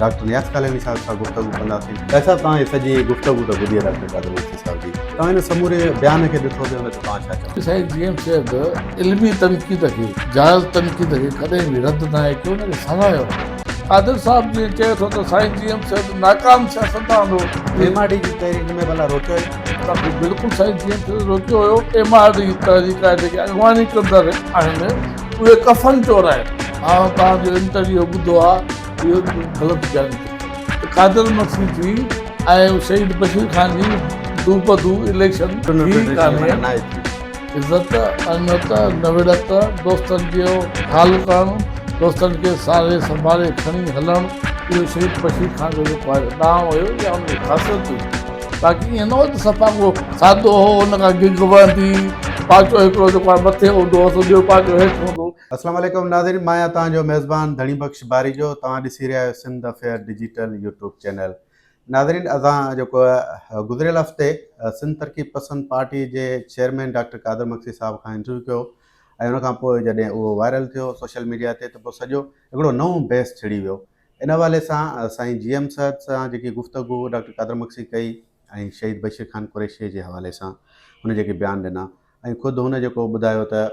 Doctor نياز ڪالياني صاحب سان گفتگو ڪنداسين. ڊاڪٽر صاحب توهان هي سڄي گفتگو ته ٻڌي ڊاڪٽر قادر مگسي صاحب جي توهان هن سموري بيان کي ڏٺو به ان تي توهان ڇا چوندو؟ سائين جي ايم سيد علمي تنقيد کي جائز تنقيد کي ڪڏهن به رد ناهي ڪيو ان کي ساراهيو آهي. قادر صاحب جيئن چئي ٿو ته سائين جي ايم سيد ناڪام سياستدان هو. ايم آر ڊي جي تحريڪ ۾ ڀلا روڪيو هيو؟ بلڪل سائين جي ايم سيد روڪيو هيو. ايم آر ڊي جي تحريڪ جا جيڪي اڳواڻي ڪندڙ آهن اهي ڪفن چور آهن. آئون توهان جو انٽرويو ٻڌو آهي اهو به غلط بيان ٿيو ته قادر مگسي جي ۽ شهيد بشير خان جي دوبدو اليڪشن ٿي ڪانهي. عزت، اهميت، نوڙت، دوستن جو خيال ڪرڻ، دوستن کي ساري سنڀالي کڻي هلڻ اهو شهيد بشير خان جو جيڪو آهي ڏانء هيو يا ان جي خاصيت هئي. باقي ائين نه هو ته صفا ڪو سادو هو ان کان گگ وهندي پاچو هڪڙو جيڪو آهي مٿي هوندو هوس ٻيو پاچو هيٺ هوندو هو. اسلام عليڪم ناظرين مان آهيان توهان جو ميزبان ڌڻي بخش باريجو توهان ڏسي رهيا آهيو Sindh affair digital YouTube channel ناظرين اسان جيڪو گذريل هفتي سنڌ ترقي پسند پارٽي جي چيئرمين ڊاڪٽر قادر مگسي صاحب کان انٽرويو ڪيو ۽ ان کان پوء جڏهن اهو وائرل ٿيو سوشل ميڊيا تي ته پوء سڄو هڪڙو نئون بحث ڇڙي ويو ان حوالي سان سائين جي ايم سيد سان جيڪي گفتگو ڊاڪٽر قادر مگسي ڪئي ۽ شهيد بشير خان قريشي جي حوالي سان هن جيڪي بيان ڏنا ۽ خود هن جيڪو ٻڌايو ته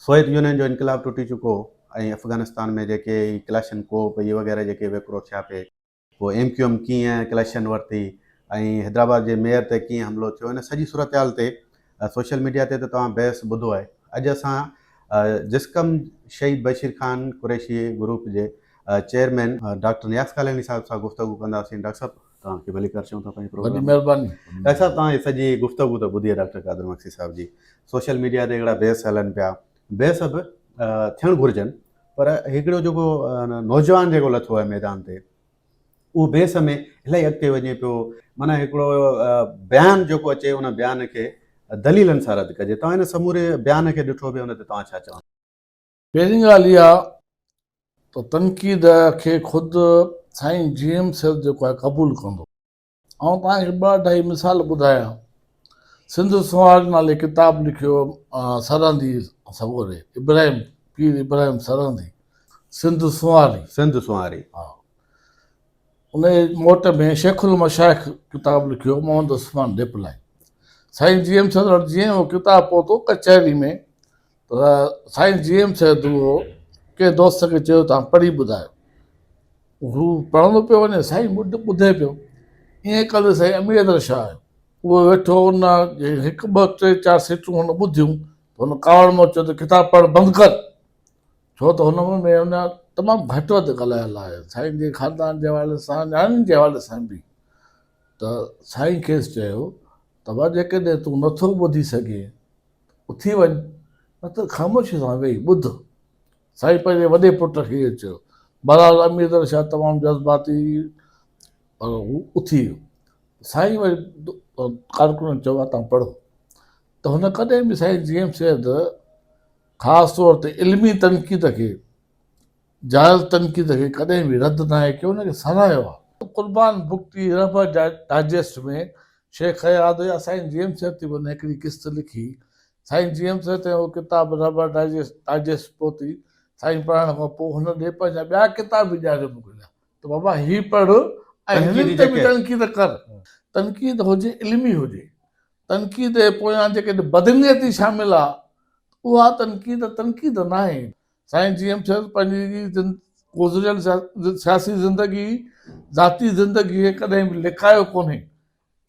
سوويت يونين جو انقلاب ٽٽي چڪو ۽ افغانستان ۾ جيڪي ڪلاشن ڪوپ اهي وغيره جيڪي وڪرو ٿيا پئي پوء ايم ڪيو ايم ڪيئن ڪليڪشن ورتي ۽ حيدرآباد جي ميئر تي ڪيئن حملو ٿيو ان سڄي صورتحال تي سوشل ميڊيا تي ته توهان بحث ٻڌو آهي اڄ اسان جسقم شهيد بشير خان قريشي گروپ جي چيئرمين ڊاڪٽر نياز ڪالياني صاحب سان گفتگو ڪنداسين ڊاڪٽر صاحب توهان کي ڀلي ڪر چئون ٿا پنهنجي پروگرام وڏي مهرباني ڊاڪٽر صاحب توهان هي سڄي گفتگو ته ٻڌي ڊاڪٽر قادر مگسي صاحب جي سوشل ميڊيا تي هڪڙا بحث هلن پيا بحث به ٿيڻ گهرجن پر هڪڙو جيڪو نوجوان جيڪو لٿو آهي ميدان تي اهو بحث ۾ الاهي اڳتي وڃي پيو معنيٰ هڪڙو بيان جيڪو اچي ان بيان کي دليلن سان رد ڪجي توهان هن سموري بيان کي ڏٺو به ان تي توهان ڇا چوندا؟ پهرين ڳالهه اها ته تنقيد کي خود سائين جي ايم سيد جيڪو آهي قبول ڪندو. آئون توهان کي ٻه اڍائي مثال ٻڌايان. سنڌ سنوار نالي ڪتاب لکيو سرهندي سڳوري ابراهيم پير ابراهيم سرهندي سنڌ سنواري. سنڌ سنواري. ها. ان جي موٽ ۾ شيخ المشائخ ڪتاب لکيو محمد عثمان ڏيپلائي. سائين جي ايم سيد وٽ جيئن اهو ڪتاب پهتو ڪچهري ۾ ته سائين جي ايم سيد اهو ڪنهن دوست کي چيو ته پڙهي ٻڌايو. هو پڙهندو پيو وڃي سائين ٻڌي پيو. ائين ڪندي سائين امير حيدر شاهه آيو. اهو ويٺو ان هڪ ٻه ٽي چار سٽون هن ٻڌيون ته هن ڪاوڙ مان چيو ته ڪتاب پڙهڻ بند ڪر. ڇو ته هن ۾ هن تمام گهٽ وڌ ڳالهايل آهي سائين جي خاندان جي حوالي سان نياڻين جي حوالي سان به. ته سائين کيس چيو ته بابا جيڪڏهن تون نٿو ٻڌي سگهين اٿي وڃ، نه ته خاموشيء سان ويهي ٻڌ. سائين پنهنجي وڏي پٽ کي اهو چيو. بهرحال امير علي شاهه تمام جذباتي پر هو اٿي ويو. سائين وري ڪارڪنن چيو توهان پڙهو ته هن ڪڏهن به سائين جي ايم سيد خاص طور تي علمي تنقيد کي جائز تنقيد کي ڪڏهن به رد ناهي ڪيو ان کي ساراهيو آهي. قربان بگٽي رهبر ڊائجسٽ ۾ شيخ اياز يا سائين جي ايم سيد تي به هن هڪڙي قسط لکي. سائين جي ايم سيد تائين اهو ڪتاب رهبر ڊائجسٽ پهتي. سائين پڙهڻ کان پوء هن ڏي پنهنجا ٻيا ڪتاب به ڏياري موڪليا ته بابا هي پڙهه ۽ هنن تي به تنقيد ڪر. تنقيد هجي علمي هجي. تنقيد جي پويان جيڪڏهن بدنيتي شامل آهي ته اها تنقيد تنقيد ناهي. سائين جي ايم سيد پنهنجي گذريل سياسي زندگي، ذاتي زندگي کي ڪڏهن به لڪايو ڪونهي،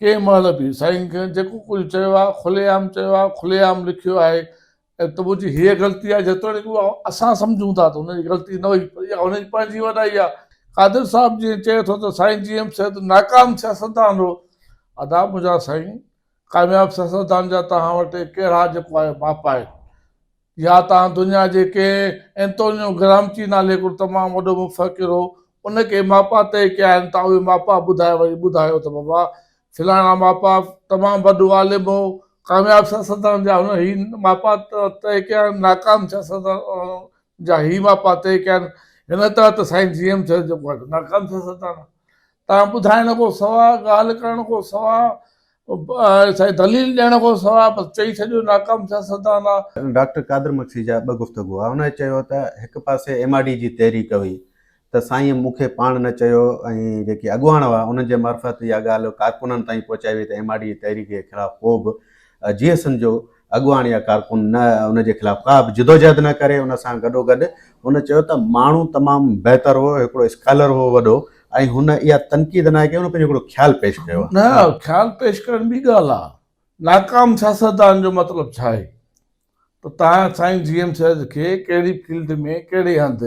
ڪنهن مهل به سائين کي جيڪو ڪجهه چيو آهي کلي عام چيو آهي، کلي عام لکيو آهي ۽ ته منهنجي هيء غلطي آهي جيتوڻيڪ اها اسان سمجهون ٿا ته هن جي غلطي نه هئي پر اها هن جي پنهنجي وڏائي آهي. قادر صاحب جيئن چئي ٿو ته سائين جي ايم سيد ناڪام سياستدان هو، ادا منهنجا سائين ڪامياب سياستدان جا توهان وٽ ڪهڙا جيڪو آهي ماپ آهن؟ يا توهان دنيا جي ڪنهن اينتونيو گرامچي نالي هڪڙو تمام وڏو مفڪر هو، ان ڪي ماپا طئي ڪيا آهن، توهان اهي ماپا ٻڌائي وري ٻڌايو ته بابا فلاڻا ماپا تمام وڏو عالم هو، ڪامياب سياستدان جا هن هي ماپا طئي ڪيا آهن، ناڪام سياستدان جا هي ماپا طئي ڪيا آهن، هن طرح ته سائين جي ايم سيد جيڪو آهي ناڪام سياستدان آهي. توهان ٻڌائڻ کان سواء، ڳالهه ڪرڻ کان سواء سائين دليل ڏيڻ کان سواء بس چئي ڇڏيو ناڪام سياستدان آ. ڊاڪٽر قادر مگسي جا ٻه گفتگو ها. هن چيو ته هڪ پاسي ايم آر ڊي جي تحريڪ هئي ته ته سائينء مون کي پاڻ نه چيو ۽ جيڪي اڳواڻ هئا انهن جي معرفت اها ڳالهه ڪارڪنن تائين پهچائي وئي ته ايم آر ڊي جي تحريڪ جي خلاف ڪو به جي ايس اين جو اڳواڻ يا ڪارڪن نه ان جي خلاف ڪا به جدوجهد نه ڪري. ان سان گڏوگڏ هن چيو ته ماڻهو تمام بهتر هو، هڪڙو اسڪالر هو وڏو ۽ هن اها تنقيد ناهي ڪئي، هن پنهنجو هڪڙو خيال پيش ڪيو آهي. نه خيال پيش ڪرڻ ٻي ڳالهه آهي، ناڪام سياستدان جو مطلب ڇا آهي؟ ته توهان سائين جي ايم سيد کي ڪهڙي فيلڊ ۾ ڪهڙي هنڌ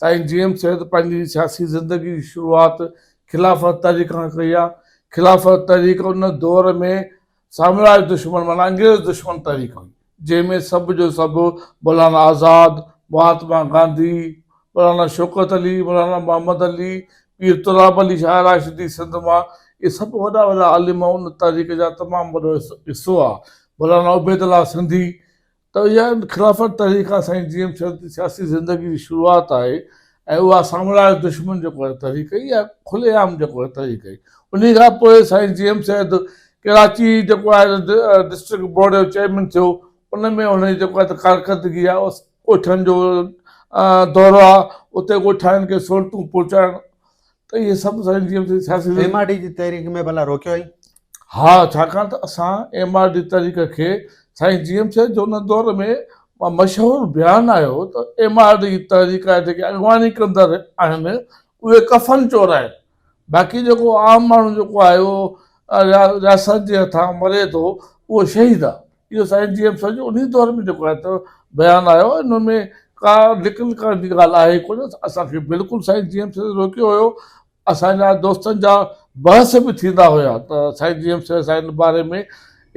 سائين جي ايم سيد پنهنجي سياسي زندگي جي شروعات خلافت تحريڪ کان ڪئي آهي خلافت تحريڪ ان دور ۾ سامراج دشمن معنيٰ انگريز دشمن تحريڪ هئي جنهن ۾ سڀ جو سڀ مولانا آزاد مهاتما گانڌي مولانا شوڪت علي مولانا محمد علي پير تراب علي شاهه راشدي سنڌ مان اهي سڀ وڏا وڏا عالم ان تحريڪ جا تمام وڏو حصو آهي مولانا عبيدالله سنڌي ته اها خلافت تحريڪ کان سائين جي ايم سيد جي سياسي زندگي جي شروعات آهي ۽ اها سامراج دشمن جيڪو آهي تحريڪ هئي اها کلي عام جيڪو آهي تحريڪ هئي انهي کان پوء سائين جي ايم سيد ڪراچي جيڪو آهي ڊسٽرڪٽ بورڊ جو چيئرمين ٿيو ان ۾ هن جي جيڪو آهي ته ڪارڪردگي آهي ڳوٺن جو دورو آهي اتي ڳوٺاڻن کي سهولتون پهچائڻ ته اهي سڀ سائين جي ايم سيد سياسي ايم آر ڊي جي تحريڪ ۾ ڀلا روڪيو هئي؟ ها ڇاڪاڻ ته اسان ايم آر ڊي تحريڪ کي سائين جي ايم سيد جو ان دور ۾ مشهور بيان آيو ته ايم آر ڊي تحريڪ جا جيڪي اڳواڻي ڪندڙ آهن اهي ڪفن چور آهن باقي جيڪو عام ماڻهو جيڪو آهي اهو رياست جي هٿان مري ٿو اهو شهيد آهي اهو سائين جي ايم سيد جو انهي دور ۾ جيڪو آهي ته بيان آيو ان ۾ ڪا لڪل ڪرڻ جي ڳالهه آهي ڪونه اسان کي بلڪل سائين جي ايم سيد روڪيو هيو اسان جا دوستن جا بحث به ٿيندا هيا ته سائين جي ايم سيد سائين باري ۾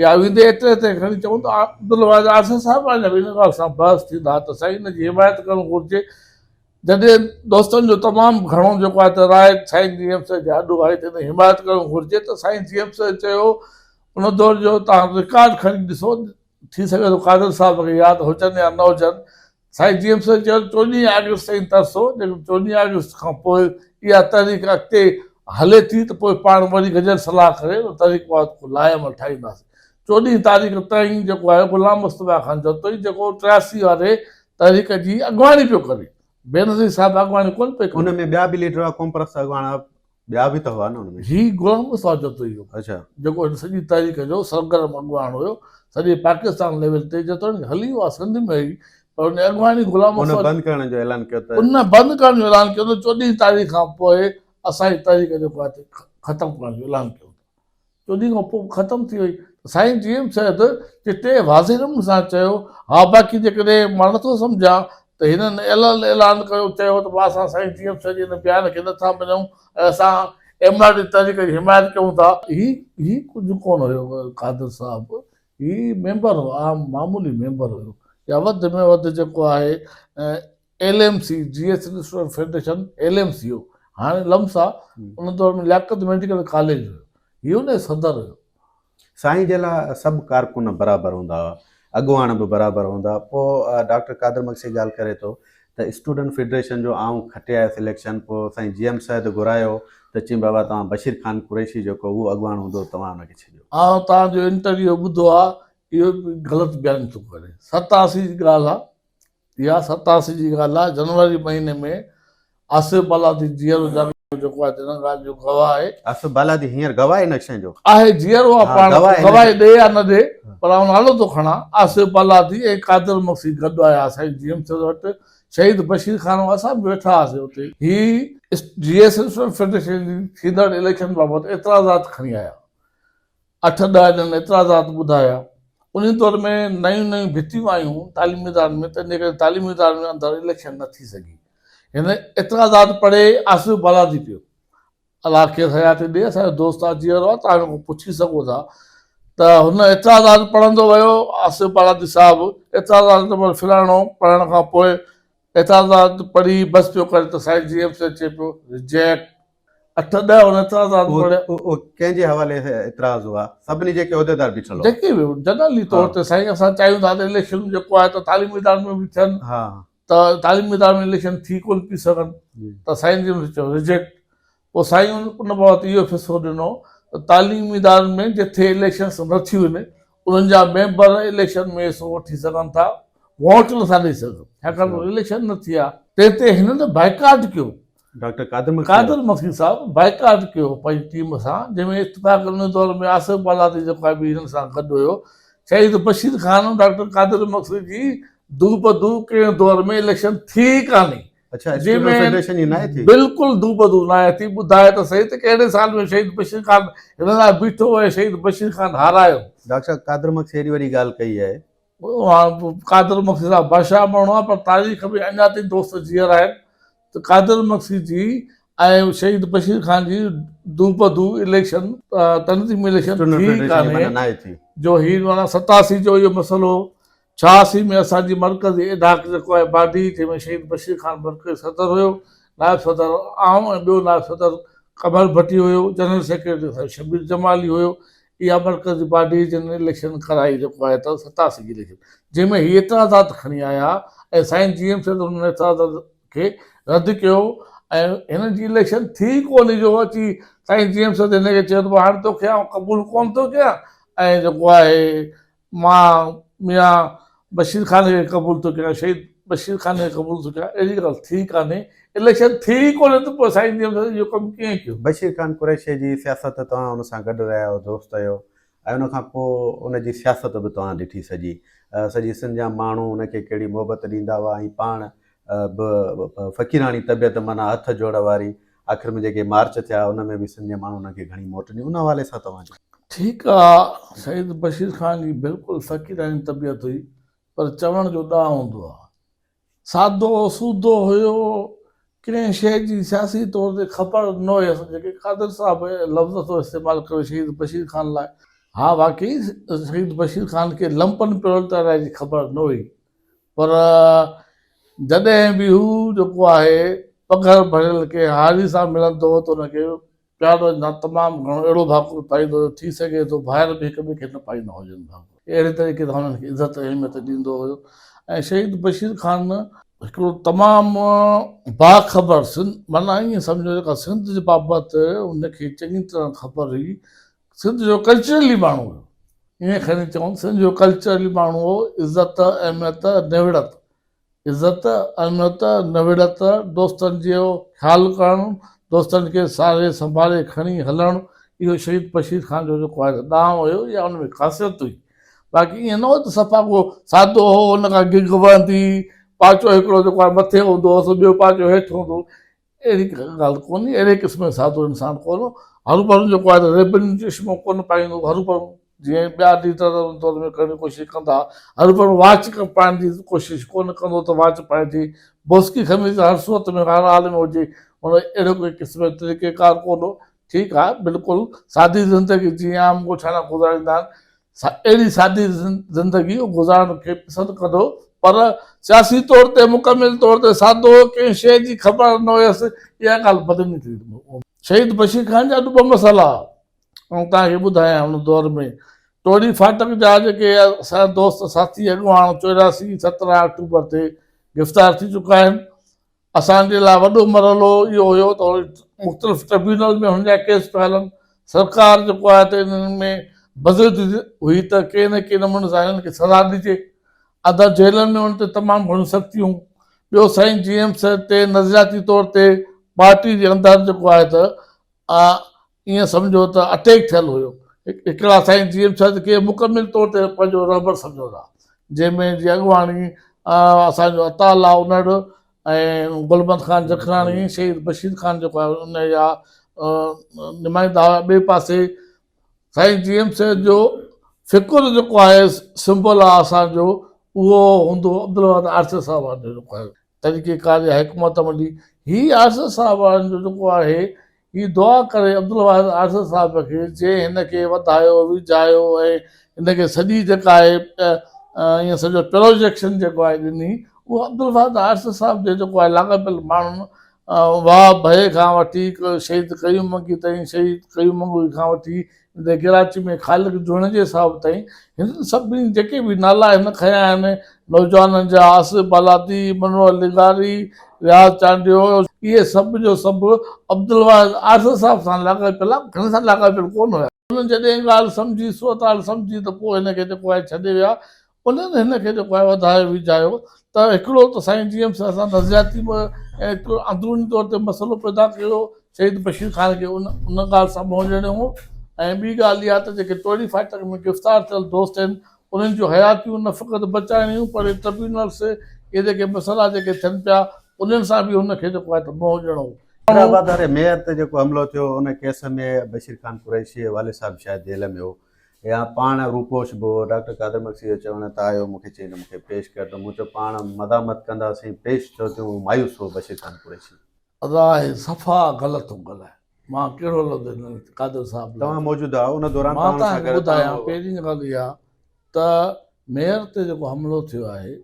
يا ويندي ايتري تائين کڻي چئون ته عبدالواحد آرسي صاحب جا به ان ڳالهه سان بحث ٿيندا ته سائين ان جي حمايت ڪرڻ گهرجي جڏهن دوستن جو تمام گهڻو جيڪو آهي ته راء سائين جي ايم سيد جي آڏو آئي ته ان جي حمايت ڪرڻ گهرجي ته سائين جي ايم سيد چيو ان دور جو توهان رڪارڊ کڻي ڏسو ٿي سگهي ٿو قادر صاحب کي ياد هجن يا نه هجن سائين جي ايم سيد چيو چوڏهين آگسٽ تائين ترسو جيڪڏهن چوڏهين آگسٽ کان پوء اها تحريڪ اڳتي هلي ٿي ته پوء پاڻ وري گڏيل صلاح ڪري ان تحريڪ بابت ڪو لاء عمل ٺاهينداسين چوڏهين تاريخ تائين جيڪو آهي غلام مصطفيٰ خان جتوئي جيڪو 83 واري تحريڪ جي اڳواڻي پيو ڪري بينظير صاحب اڳواڻي ڪونه پئي ڪري. ان ۾ ٻيا به ليڊر هئا قومپرست اڳواڻ ٻيا به ته هئا نه ان ۾. هي غلام مصطفيٰ جتوئي هو. اڇا. جيڪو هن سڄي تحريڪ جو سرگرم اڳواڻ هيو. سڄي پاڪستان ليول تي جيتوڻيڪ هلي اها سنڌ ۾ هئي پر ان جي اڳواڻي غلام ان مصطفيٰ بند ڪرڻ جو اعلان ڪيو ته. ان بند ڪرڻ جو اعلان ڪيو ته چوڏهين تاريخ کان پوء اسان جي تحريڪ جيڪو آهي ختم ڪرڻ جو اعلان ڪيو. چوڏهين کان پوء ختم ٿي وئي. سائين جي ايم سيد چٽي واضح نموني سان چيو، ها باقي جيڪڏهن مان نٿو سمجهان ته هنن اعلان اعلان ڪيو چيو ته اسان سائين جي ايم سيد جي ان بيان کي نٿا مڃون ۽ اسان ايم آر ڊي تحريڪ جي حمايت ڪيون ٿا. هي هي ڪجهه ڪونه هيو قادر صاحب، هي ميمبر هو، عام معمولي ميمبر هيو يا وڌ ۾ وڌ جيڪو آهي L M C, G S student federation L M C هو، هاڻي لمس آ، ان دور ۾ لياقت ميڊيڪل ڪاليج هيو، هي ان جو صدر هيو. سائين جي لاء سڀ ڪارڪن برابر هوندا هئا، اڳواڻ به برابر هوندا. پوء ڊاڪٽر قادر مگسي ڳالهه ڪري ٿو ته اسٽوڊنٽ فيڊريشن جو آئون کٽي آيس اليڪشن، پوء سائين جي ايم سيد گهرايو ته چيم بابا توهان بشير خان قريشي جيڪو اهو اڳواڻ هوندو توهان ان کي ڇڏيو. آئون توهان جو انٽرويو ٻڌو آ، اهو به غلط بيان ٿو ڪري. 87 جي ڳالهه آ، اها 87 جي ڳالهه آهي، جنوري مهيني ۾ آصف بالادي جيئرو جاڳندو جيڪو آهي تنهن ڳالهه جو گواهه آهي. آصف بالادي هينئر گواهه آهي ان شيء جو؟ آهي جيئرو آهي پاڻ گواهي ڏي يا نه ڏي پر آئون نالو ٿو کڻان، آصف بالادي ۽ قادر مگسي گڏ آيا سائين جي ايم سيد وٽ، شهيد بشير خان هو اسان به ويٺا هئاسين اتي. هي جي ايس اسٽوڊنٽ فيڊريشن جي ٿيندڙ اليڪشن بابت اعتراضات کڻي آيا. اٺ ڏهه ڄڻن اعتراضات ٻڌايا. انهي دور ۾ نيون نيون ڀتيون آيون تعليمي ادارن ۾ تنهن جي ڪري تعليمي ادارن ۾ اندر اليڪشن نه ٿي سگهي. هن اعتراضات پڙهي آصف بالادي پيو. الله کيس حياتي ڏي اسان جو دوست آ جيئرو آ توهان هن کان پڇي سگهو ٿا ته هن اعتراضات پڙهندو ويو آصف بالادي صاحب اعتراضات نمبر فلاڻو پڙهڻ کان پوء اعتراضات پڙهي بس پيو ڪري ته سائين جي ايم سيد چئي پيو رجيڪٽ. اٺ ڏهه هن اعتراضات پڙهيا. اهو ڪنهن جي حوالي اعتراض هئا؟ سڀني جيڪي عهديدار بيٺل هئا. جيڪي به جنرلي طور تي سائين اسان چاهيون ٿا ته اليڪشن جيڪو آهي ته تعليمي ادارن ۾ به ٿين ته تعليمي ادارن ۾ اليڪشن ٿي ڪونه پئي سگهن ته سائين جي چيو رجيڪٽ پوء سائين ان بابت اهو فيصلو ڏنو ته تعليمي ادارن ۾ جتي اليڪشنس نه ٿيون آهن انهن جا ميمبر اليڪشن ۾ حصو وٺي سگهن ٿا ووٽ نٿا ڏئي سگهن ڇاڪاڻ ته اليڪشن نه ٿي آهي تنهن تي هنن بائيڪاٽ ڪيو. ڊاڪٽر قادر مگسي قادر مگسي صاحب بائيڪاٽ ڪيو پنهنجي ٽيم سان جنهن ۾ اتفاق ان دور ۾ آصف بالادي جيڪو آهي به هنن سان گڏ هيو شهيد بشير خان ڊاڪٽر قادر مگسي جي دوبدو ڪنهن دور ۾ اليڪشن ٿي ئي ڪانهي اڇا اسٽوڊنٽ فيڊريشن جي ناهي ٿي؟ بلڪل دوبدو ناهي ٿي ٻڌاء ته سهي ته ڪهڙي سال ۾ شهيد بشير خان هن لاء بيٺو ۽ شهيد بشير خان هارايو. ڊاڪٽر صاحب قادر مگسي ايڏي وڏي ڳالهه ڪئي آهي. قادر مگسي صاحب بادشاهه ماڻهو آهي پر تاريخ ۾ اڃا تائين دوست جيئرا آهن ته قادر مگسي جي ۽ شهيد بشير خان جي دوبدو اليڪشن تنظيمي اليڪشن ٿي ڪانهي جو هي معنيٰ 87 جو اهو مسئلو 86 ۾ اسان جي مرڪزي ايڊهاڪ جيڪو آهي باڊي جنهن ۾ شهيد بشير خان مرڪزي صدر هيو، نائب صدر آئون ۽ ٻيو نائب صدر قمر ڀٽي هيو، جنرل سيڪريٽري اسان جو شبير جمالي هيو، اها مرڪزي باڊي جن اليڪشن ڪرائي جيڪو آهي ته 87 جي اليڪشن جنهن ۾ هي اعتراضات کڻي آيا ۽ سائين جي ايم سيد انهن اعتراضات کي رد ڪيو ۽ هنن جي اليڪشن ٿي ڪونهي جو اچي سائين جي ايم سيد هن کي چيو ته هاڻي توکي آئون قبول ڪونه ٿو ڪيان ۽ جيڪو آهي مان ميان بشير خان کي قبول ٿو ڪيان، شهيد بشير خان کي قبول ٿو ڪيان، اهڙي ڳالهه ٿي ڪانهي، اليڪشن ٿي ئي ڪونهي ته پوء سائين جي ايم سيد اهو ڪم ڪيئن ڪيو؟ بشير خان قريشي جي سياست توهان ان سان گڏ رهيا آهيو، دوست آهيو ۽ ان کان پوء ان جي سياست به توهان ڏٺي سڄي، سڄي سنڌ جا ماڻهو ان کي ڪهڙي محبت ڏيندا هئا ۽ پاڻ به فقيراڻي طبيعت معنيٰ هٿ جوڙ واري آخر ۾ جيڪي مارچ ٿيا ان ۾ به سنڌ جي ماڻهن ان کي گهڻي موٽ ڏني ان حوالي سان توهان جو. ٺيڪ آ شهيد بشير خان جي بلڪل فقيراڻي طبيعت هئي پر چوڻ جو ڏانء هوندو آ. سادو سودو هيو ڪنهن شيء جي سياسي طور تي خبر نه هيس جيڪي قادر صاحب لفظ ٿو استعمال ڪري شهيد بشير خان لاء. ها واقعي شهيد بشير خان کي لمپن پرولتاريا جي خبر نه هئي پر جڏهن به هو جيڪو آهي پگهر ڀريل ڪنهن هاري سان ملندو هو ته ان کي پيار سان تمام گهڻو اهڙو ڀاڪر پائيندو هو جو ٿي سگهي ٿو ڀائر به هڪ ٻئي کي نه پائيندا هجن ڀاڪر. اهڙي طريقي سان هنن کي عزت ۽ اهميت ڏيندو هيو ۽ شهيد بشير خان هڪڙو تمام باخبر سنڌ معنيٰ ائين سمجهو جيڪا سنڌ جي بابت ان کي چڱي طرح خبر هئي سنڌ جو ڪلچرلي ماڻهو هيو. ائين کڻي چئون سنڌ جو ڪلچرلي ماڻهو هو، عزت، اهميت، نوڙت، عزت، اهميت، نوڙت، دوستن جو خيال ڪرڻ، دوستن کي ساري سنڀالي کڻي هلڻ، اهو شهيد بشير خان جو جيڪو آهي ڏانء هيو يا ان ۾ خاصيت هئي. باقي ائين نه هو ته صفا ڪو سادو هو، ان کان گگ وهندي، پاچو هڪڙو جيڪو آهي مٿي هوندو هوس، ٻيو پاچو هيٺ هوندو هو. اهڙي ڪا ڳالهه ڪونهي، اهڙي قسم جو سادو انسان ڪونه هو. هروڀرو جيڪو آهي ته ريبن چشمو ڪونه پائيندو هو، هروڀرو جيئن ٻيا ليڊر ان دور ۾ ڪرڻ جي ڪوشش ڪندا ها، هروڀرو واچ پائڻ جي ڪوشش ڪونه ڪندو هو ته واچ پائجي، بوسڪي قميص هر صورت ۾ هر حال ۾ هجي، هن اهڙو ڪوئي قسم جو طريقيڪار ڪونه هو. ٺيڪ آهي، بلڪل سادي زندگي جيئن عام ڳوٺاڻا گذاريندا آهن، اهڙي سادي زندگي هو گذارڻ کي پسند ڪندو هو پر سياسي طور تي مڪمل طور تي سادو هو، ڪنهن شيء جي خبر نه هيس، اها ڳالهه بدلي ٿي. شهيد بشير خان جا به ٻه مسئلا آئون توهان کي ٻڌايان ان دور ۾ ٽوڙي ڦاٽڪ جا جيڪي اسان جا دوست ساٿي اڳواڻ 84 17 آڪٽوبر تي گرفتار ٿي چڪا آهن، اسان جي لاء وڏو مرحلو اهو هيو ته مختلف ٽربيونل ۾ هن جا ڪيس پيا هلن، سرڪار جيڪو آهي ته انهن ۾ بضد هئي ته ڪنهن نه ڪنهن نموني سان هنن کي سزا ڏجي. ادا جيلن ۾ انهن تي تمام گهڻيون سختيون. ٻيو سائين جي ايم سيد تي نظرياتي طور تي پارٽي جي اندر جيڪو آهي ته ائين سمجهو ته اٽيڪ ٿيل هيو. هڪڙا سائين جي ايم سيد کي مڪمل طور تي پنهنجو رهبر سمجهو ٿا، جنهن ۾ جي اڳواڻي اسان جو عطاء الله انڙ ۽ گل محمد خان جکراڻي، شهيد بشير خان جيڪو آهي ان جا نمائندا هئا. ٻئي پاسي سائين جي ايم سيد جو فڪر جيڪو آهي سمبل آهي اسان جو اهو هوندو هو عبدالواحد آرسي صاحب جو جيڪو آهي طريقي ڪار يا حڪمت عملي هي آرسي صاحب وارن جو جيڪو آهي هي دعا ڪري عبدالواحد آرسي صاحب کي جنهن هن کي وڌايو ويجهايو ۽ هن کي سڄي جيڪا آهي ائين سمجهو پروجيڪشن جيڪو آهي ڏني اهو عبدالواحد آرسي صاحب جي جيڪو آهي لاڳاپيل ماڻهن واهه ڀئي کان وٺي شهيد قيوم منگي تائين، شهيد قيوم منگي کان وٺي هتي ڪراچي ۾ خالق جوڻيجي صاحب تائين هنن سڀني جيڪي به نالا هن کنيا آهن نوجوانن جا آصف بالادي، منور لغاري، رياض چانڊيو، اهي سڀ جو سڀ عبدالواحد آرسر صاحب سان لاڳاپيل آهن، گهڻن سان لاڳاپيل ڪونه هيا. انهن جڏهن ڳالهه سمجهي، صورتحال سمجهي ته پوء هن کي جيڪو آهي ڇڏي ويا. انهن هن کي جيڪو آهي وڌايو ويجهايو ته هڪڙو ته سائين جي ايم سيد سان نظرياتي به ۽ هڪڙو اندروني طور تي مسئلو پيدا ڪيو شهيد بشير خان کي ان ان ڳالهه سان منهن ڏيڻو هو ۽ ٻي ڳالهه اها ته جيڪي ٽوڙي ڦاٽڪ ۾ گرفتار ٿيل دوست آهن انهن جون حياتيون نه فقط بچائڻيون پر ٽربيونلس اهي جيڪي مسئلا جيڪي ٿين پيا انهن سان به هن کي جيڪو آهي ته منهن ڏيڻو هو. حيدرآباد واري ميئر تي جيڪو حملو ٿيو ان ڪيس ۾ بشير خان قريشي والد صاحب شايد جيل ۾ هو يا پاڻ روپوش به هو ڊاڪٽر قادر مگسي جو چوڻ ته آيو مون کي چيائين ته مون کي پيش ڪر ته مون چيو پاڻ مزاحمت ڪنداسين پيش ٿيو ٿيون مايوس هو بشير خان قريشي. ادا هي صفا غلط ٿو ڳالهائي مان ڪهڙو لفظ هن قادر صاحب لاء توهان موجود هئا ان دوران مان توهان کي ٻڌايان پهرين ڳالهه اها ته ميئر تي جيڪو حملو ٿيو آهي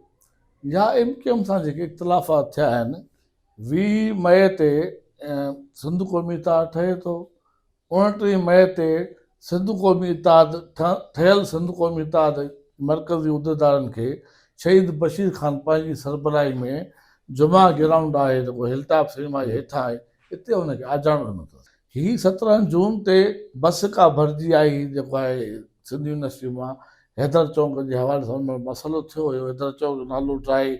يا ايم ڪيو ايم سان جيڪي اختلافات ٿيا آهن 20 مئي تي سنڌ قومي اتحاد ٺهي ٿو، 29 مئي تي سنڌ قومي اتحاد ٺهيل سنڌ قومي اتحاد مرڪزي عهديدارن کي شهيد بشير خان پنهنجي سربراهي ۾ جمعه گرائونڊ آهي جيڪو هل ٽاپ سئنيما جي هيٺان آهي اتي ان کي آجياڻو ڏنو اٿس. هي 17 جون تي بس ڪا ڀرجي آئي جيڪو آهي سنڌ يونيورسٽي مان حيدر چونڪ جي حوالي سان ان مهل مسئلو ٿيو هيو حيدر چونڪ جو نالو ڊاهي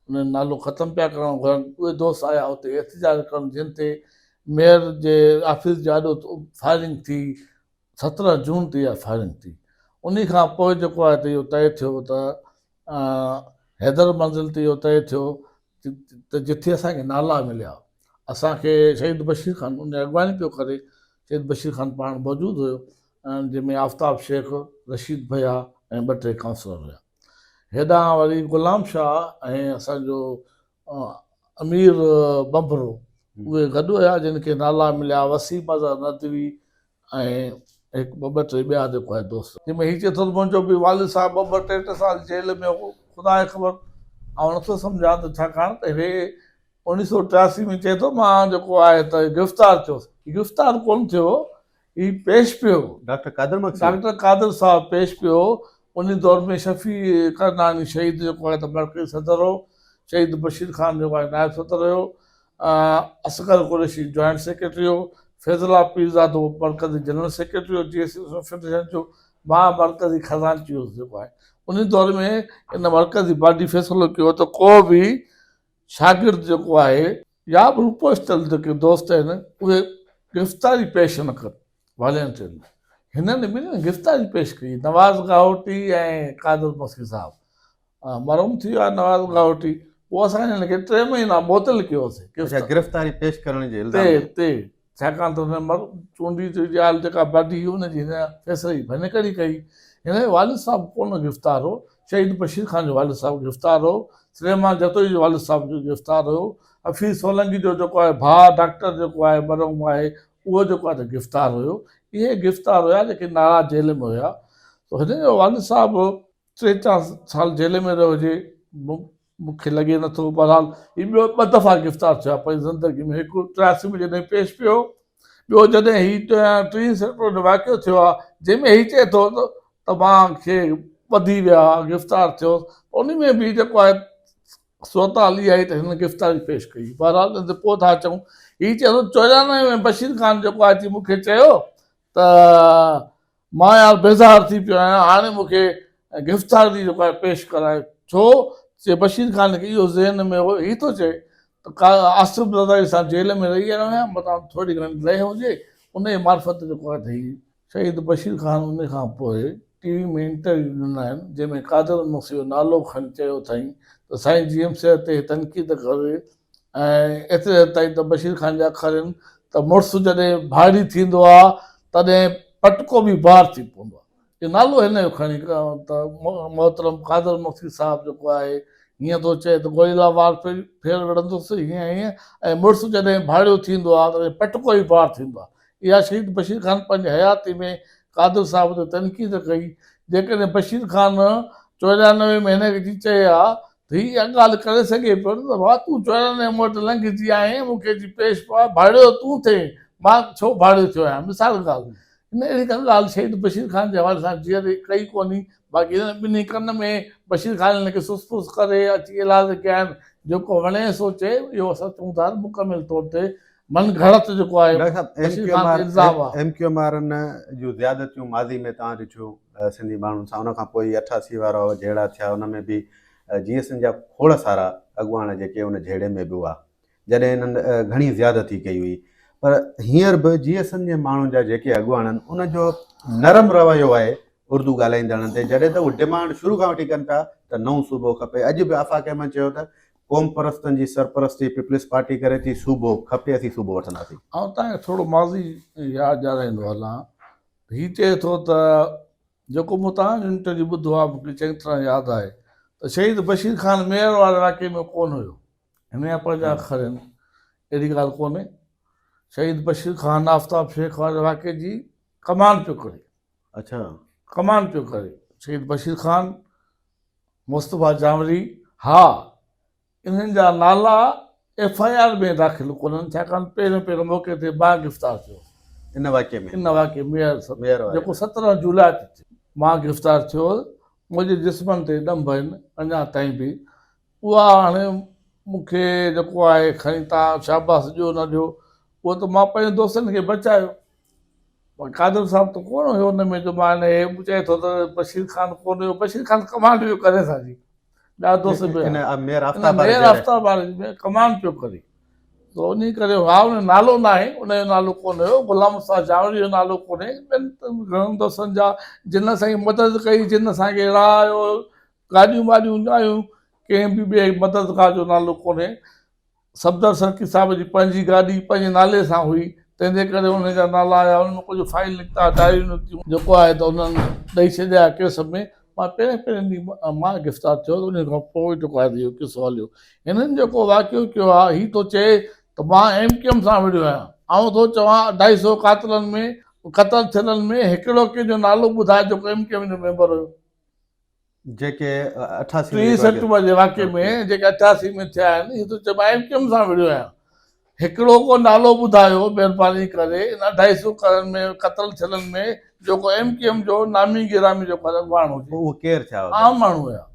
انهن نالو ختم پيا ڪرڻ گهرن، اهي دوست آيا اتي احتجاج ڪرڻ جن تي ميئر جي آفيس جي آڏو فائرنگ ٿي، 17 جون تي اها فائرنگ ٿي، انهي کان پوء جيڪو آهي ته اهو طئي ٿيو ته حيدر منزل تي اهو طئي ٿيو ته جٿي اسان کي نالا مليا اسان کي شهيد بشير خان ان جي اڳواڻي پيو ڪري، شهيد بشير خان پاڻ موجود هيو جنهن ۾ آفتاب شيخ، رشيد ڀيا ۽ ٻه ٽي ڪائونسلر هيا. هيڏانهن وري غلام شاهه ۽ اسان جو امير ٻنڀرو اهي گڏ هيا جن کي نالا مليا وسيم اظهر ندوي ۽ هڪ ٻه ٻه ٽي ٻيا جيڪو آهي دوست. جنهن ۾ هي چئي ٿو ته منهنجو به والد صاحب ٻه ٻه ٽي ٽي سال جيل ۾ هو خدا کي خبر آئون نٿو سمجهان ته ڇاڪاڻ ته هي 1983 ۾ چئي ٿو مان جيڪو آهي ته گرفتار ٿيس گرفتار ڪونه ٿيو هي پيش پيو. ڊاڪٽر قادر مگسي. ڊاڪٽر قادر صاحب پيش پيو. انهي دور ۾ شفيع ڪرناڻي شهيد جيڪو آهي ته مرڪزي صدر هو. شهيد بشير خان جيڪو آهي نائب صدر هيو. اصغر قريشي جوائنٽ سيڪريٽري هو. فيض الله پيرزادو مرڪزي جنرل سيڪريٽري هو جي ايس فيڊريشن جو. مان مرڪزي خزانچي هوس جيڪو آهي. انهي دور ۾ ان مرڪزي باڊي فيصلو ڪيو ته ڪو به شاگرد جيڪو آهي يا به روپوش ٿيل جيڪي دوست آهن اهي گرفتاري پيش نه ڪن والينٽرلي هنن ٻنهي گرفتاري پيش ڪئي نواز گاهوٽي ۽ قادر مسيح صاحب مرحوم ٿي ويو آهي نواز گاهوٽي پوء اسان هنن کي 3 مهينا معطل ڪيوسي گرفتاري پيش ڪرڻ جي الزام تي تي ڇاڪاڻ ته هن چونڊي جي ڳالهه جيڪا باڊي هئي ان جي هن فيصلي جي ڀڃڪڙي ڪئي. هن جو والد صاحب ڪونه گرفتار هو، شهيد بشير خان جو والد صاحب گرفتار هو، سليمان جتوئي جو والد صاحب گرفتار هيو، حفيظ سولنگي جو جيڪو آهي ڀاء ڊاڪٽر جيڪو آهي مرحوم آهي اهو جيڪو آهي ته گرفتار هيو. اهي گرفتار هيا جيڪي نارا جيل ۾ هيا. ته هن جو والد صاحب ٽي چار سال جيل ۾ رهيو هجي مون کي لڳي نٿو بهرحال هي ٻيو ٻه دفعا گرفتار ٿيو آهي پنهنجي زندگي ۾ هڪ 83 ۾ جڏهن پيش پيو ٻيو جڏهن هي ٽين سيڪٽر جو واقعو ٿيو آهي جنهن ۾ هي چئي ٿو ته مان کي ٻڌي ويا گرفتار ٿيو ان ۾ به جيڪو آهي صورتحال اها آئي ته هن گرفتاري پيش ڪئي بهرحال ان تي پوء ٿا اچون هي چئي ٿو 94 ۾ بشير خان جيڪو آهي مون کي چيو ته مان يار بيزار ٿي پيو آهيان هاڻي مون کي گرفتاري جيڪو آهي پيش ڪرائي ڇو چي بشير خان کي اهو ذهن ۾ هو هي ٿو چئي ته آصف زرداري سان جيل ۾ رهي آيو آهيان متان ٿوري گهڻي لئه هجي ان جي معرفت جيڪو آهي ته هي شهيد بشير خان ان کان پوء ٽي وي ۾ انٽرويو ڏنا آهن جنهن ۾ قادر المسيح جو نالو کڻي چيو اٿائين ته سائين جي ايم سيد تي تنقيد ڪري ۽ ايتري حد تائين ته بشير خان جا اکر آهن ته مڙس جڏهن ڀاڙي ٿيندو آ تڏهن پٽڪو به بار ٿي پوندو آ. اهو نالو هن جو کڻي ته محترم قادر مگسي صاحب جيڪو آهي هيئن ٿو چئي ته گوريلا وار ڦير وڙهندس هيئن هيئن ۽ مڙس جڏهن ڀاڙيو ٿيندو آ تڏهن پٽڪو ئي بار ٿيندو آ. اها شهيد بشير خان پنهنجي حياتي ۾ قادر صاحب تي تنقيد ڪئي. جيڪڏهن بشير خان 94 ۾ هن کي اچي چئي ها ته هي اها ڳالهه ڪري سگهي پيو نه ته ڀاء تون 94 مون وٽ لنگهجي آئين مون کي اچي پيش پئا ڀاڙيو تون ٿئين مان ڇو ڀاڙيو ٿيو آهيان مثال ڳالهه هن اهڙي ڪا ڳالهه شهيد بشير خان جي حوالي سان جيئري ڪئي ڪونهي باقي هنن ٻنهي ڪن ۾ بشير خان هن کي سس پس ڪري اچي ايلاز ڪيا آهن جيڪو وڻي سو چئي اهو اسان چئون ٿا ته مڪمل طور تي من گهڙت جيڪو آهي ڊاڪٽر صاحب ايم بشير ڪيو خان تي الزام آهي. ايم ڪيو ايم وارن جون زيادتيون ماضي ۾ توهان ڏٺيون سنڌي ماڻهن سان ان کان پوء 88 وارا جهيڙا ٿيا ان ۾ به جي ايس اين جا کوڙ سارا اڳواڻ جيڪي ان جهيڙي ۾ به هئا جڏهن انهن گهڻي زيادتي ڪئي هئي پر هينئر به جي ايس اين جي ماڻهن جا جيڪي اڳواڻ آهن ان جو نرم رويو آهي اردو ڳالهائيندڙن تي جڏهن ته هو ڊمانڊ شروع کان وٺي ڪن پيا ته نئون صوبو کپي اڄ به آفاق احمد چيو ته قوم پرستن جي سرپرستي پيپلز پارٽي ڪري ٿي صوبو کپي اسين صوبو وٺنداسين. آئون توهان کي ٿورو ماضي ياد ڏيارائيندو هلان هي چئي ٿو ته جيڪو مون توهان جو انٽرويو ٻڌو آهي مون کي چڱي طرح ياد آهي ته شهيد بشير خان ميئر واري واقعي ۾ ڪونه هيو. هن جا پنهنجا اکر آهن، اهڙي ڳالهه ڪونهي. شهيد بشير خان آفتاب شيخ واري واقعي جي ڪمان پيو ڪري. اڇا. ڪمان پيو ڪري. شهيد بشير خان، مصطفيٰ جانوري، ها انهن جا نالا ايف I R ۾ داخل ڪونهن ڇاڪاڻ پهريون پهريون موقعي تي مان گرفتار ٿيو هوس. ان واقعي ۾؟ ان واقعي ۾ جيڪو 17 جولاء تي ٿيو. مان گرفتار ٿيو هوس. منهنجي جسمن تي ڏنڀ آهن اڃا تائين به. اها هاڻي مون کي جيڪو آهي کڻي تان شاباس ڏيو نه ڏيو اهو ته مان پنهنجي دوستن کي بچايو. پر قادر صاحب ته ڪونه هيو ان ۾ جو مان هي چئي ٿو ته بشير خان ڪونه هيو بشير خان ڪمانڊ پيو ڪري سان جي ٻيا دوست به ان مير آفتاب مير آفتاب واري ۾ ڪمانڊ پيو ڪري تو انهي ڪري ها ان نالو نه آهي ان جو نالو ڪونه هيو غلام مصطفيٰ جاوڙي جو نالو ڪونه ٻين گهڻن دوستن جا جن اسان کي مدد ڪئي جن اسان کي راهيو گاڏيون واڏيون آيون ڪنهن به ٻئي مددگار جو نالو ڪونهي صفدر سرڪي صاحب جي پنهنجي گاڏي پنهنجي نالي سان هئي، تنهن جي ڪري انهن جا نالا آيا، انهن ۾ ڪجهه فائيل نڪتا، ڊائريون نڪتيون، جيڪو آهي ته انهن ڏئي ڇڏيا ڪيس ۾ مان پهرين پهرين ڏينهن مان گرفتار ٿيو ته انهي کان پوء جيڪو آهي ته اهو قصو هليو. هنن جيڪو واقعو ڪيو آهي، هي ٿو چئي ته مان ايم ڪيو ايم سان وڙهيو آهيان، آئون ٿو چوان اڍائي سئو قاتلن ۾ قتل ٿيلن ۾ هڪڙو ڪنهن جو نالو ٻڌاء جيڪو ايم ڪيو ايم جو ميمبر هيو. جيڪي 88 ٽيهه سيپٽمبر جي واقعي ۾ جيڪي 88 ۾ ٿيا آهن هي ٿو چئي مان ايم ڪيو ايم سان وڙهيو آهيان هڪڙو ڪو نالو ٻڌايو مهرباني ڪري ان اڍائي سو ڪرن ۾ قتل ٿيلن ۾ جيڪو ايم ڪيو ايم جو نامي گرامي جيڪو اڳواڻ هجي اهو ڪير ٿيا عام ماڻهو هيا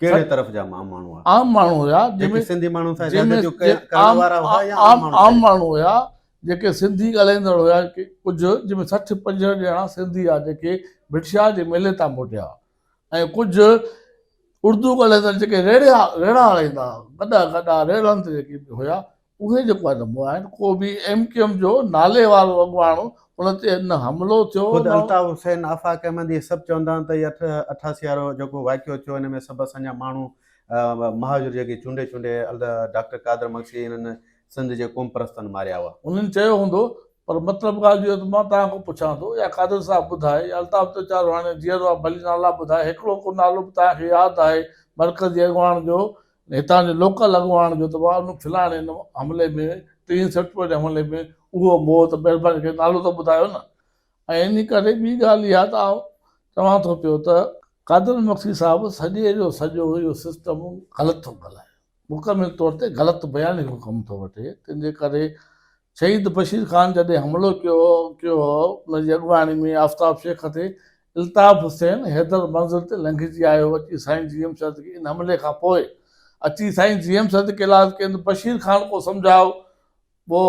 ڪهڙي طرف جا عام ماڻهو هئا عام ماڻهو هيا جيڪي سنڌي ماڻهن سان زيادتيون ڪرڻ وارا هئا يا عام ماڻهو عام ماڻهو هيا جيڪي سنڌي ڳالهائيندڙ هيا ڪجهه جنهن ۾ 60 65 ڄڻا سنڌي هيا جيڪي ڀٽ شاهه جي ميلي تان موٽيا ۽ ڪجهه اردو ڳالهائيندڙ جيڪي ريڙها ريڙها هلائيندا هئا، گڏا گڏا ريڙهن تي جيڪي به هيا، اهي جيڪو آهي ته مئا آهن. ڪو به ايم ڪيو ايم جو نالي وارو اڳواڻ ان تي نه حملو ٿيو خود نه. الطاف حسين، آفاق احمد اهي سڀ چوندا آهن ته هي 88 وارو جيڪو واقعو ٿيو ان ۾ سڀ اسان جا ماڻهو مهاجر جيڪي چونڊي چونڊي ڊاڪٽر قادر مگسي انهن سنڌ جي قومپرستن ماريا هئا. انهن چيو هوندو پر مطلب ڳالهه اهو ته مان توهان کان پڇان ٿو يا قادر صاحب ٻڌائي يا الطاف ته ويچارو هاڻي جيئرو آهي ڀلي نالا ٻڌائي هڪڙو ڪو نالو به توهان کي ياد آهي مرڪزي اڳواڻ جو هتان جي لوڪل اڳواڻ جو ته بابا ان فلاڻي ان حملي ۾ ٽيهين سيپٽمبر جي حملي ۾ اهو مئو ته مهرباني ڪري نالو ته ٻڌايو نه ۽ انهي ڪري ٻي ڳالهه اها ته آئون چوان ٿو پيو ته قادر مگسي صاحب سڄي جو سڄو اهو سسٽم غلط ٿو ڳالهائي مڪمل طور تي غلط بياني کان ڪم ٿو وٺي، تنهن جي ڪري شهيد بشير خان جڏهن حملو ڪيو ڪيو هو ان جي اڳواڻي ۾ آفتاب شيخ تي الطاف حسين حيدر منزل تي لنگهجي آيو اچي سائين جي ايم سيد کي ان حملي کان پوء اچي سائين جي ايم سيد کي ايلاز ڪين ته بشير خان کو سمجهائو وہ